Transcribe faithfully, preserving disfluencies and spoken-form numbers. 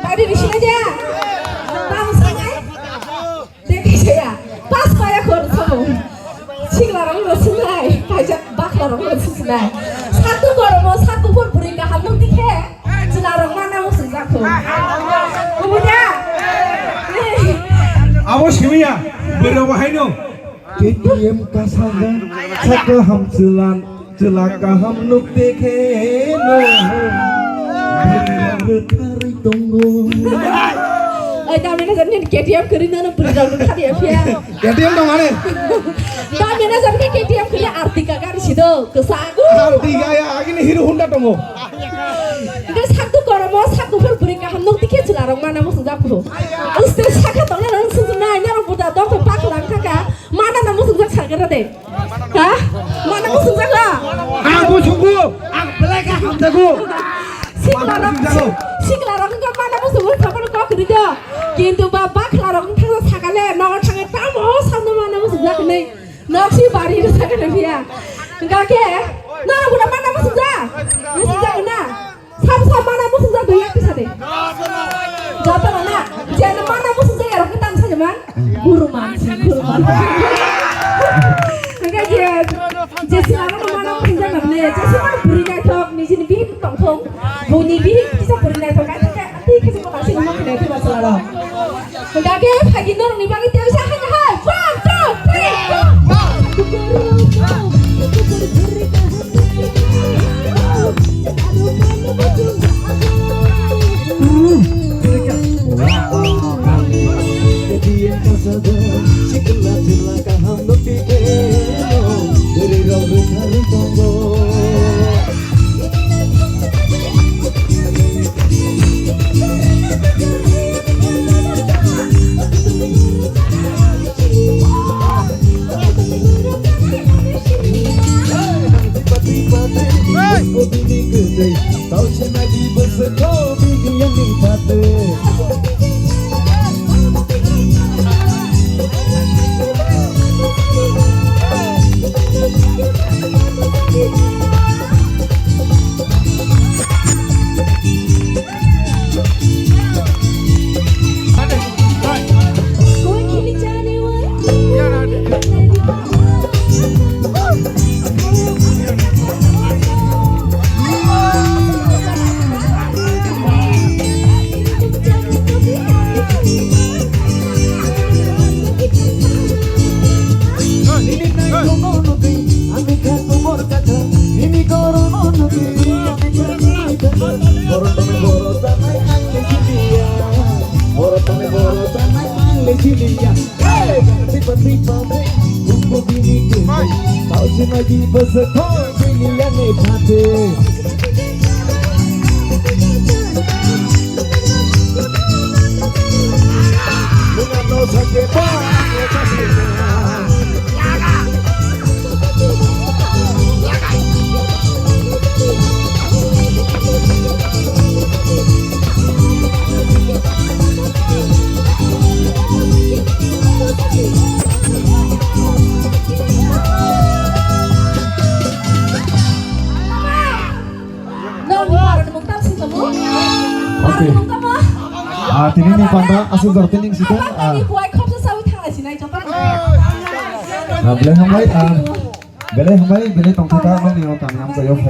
Tadi di sini aja. Bang sangai. Tei kaisa ya, pas kaya khor sabo. Sikla rok no sinai, kaisa bakla rok no sinai. Satu koromo, satu pur buri kaham nung dikhe, chwla rok mana mo sung jakho. Bubuda? Abo simiya, bwrwi rok bo haino. K T M kasanga, saka ham chwla. Chwla kaham nuk dekhe no. Bwrwi rok rwtharwi tongo. Oi, tamni na jani K T M kwrwi no, no bwrwi rok rwtharwi ya phiya. K T M dong ani. Tamni na jani K T M kwrwi Ertiga gari sido, kwsa agu. Ertiga ya, agini Hero Honda tongo. Ito saktu koromo, saktu phur bwrwi kaham nuk dekhe chwla rok mana mo sung jakho. Uste saka tongna nang sung nai, nang buda dok pak lang thaka, mana na mo sung jak sakera de. Ha? Mana muchung jago? Ang muchungo, ang belai kha hamjago. Sikla rok, sikla rok wngkha mana muchungo sabon kok rida. Kintu ba bakla rok wngkha sakale, nogo thangwi tamo samno mana muchung jago nei. Nok si bari rw sakale phiya. Hwnkha khe, norok bo mana muchung ja? Muchung jago na? Sam sam mana muchung jak dui yak tisa de. Joto no na, je no mana muchung jak yarok tang sa jaman. Guru man si, guru man. Hingke je, je si ano no mana muchung jak ne, je si mana buri naithok, nijini bihik tongthong, buni bihik kisa buri naithok, ai thangke, ati kisa kota si no ma kene thok asala rok. Hingke phagi norok ni bagwi tei sa hai hai, one, two, three, go! Ah, tini ni panda aswk jora tini sikhe, ah. Ani huai khopsa sawi thangna sinai joto. Ah, belai hambai, ah, belai hambai, belai tongthokha, nokni o kami hamjak o phai.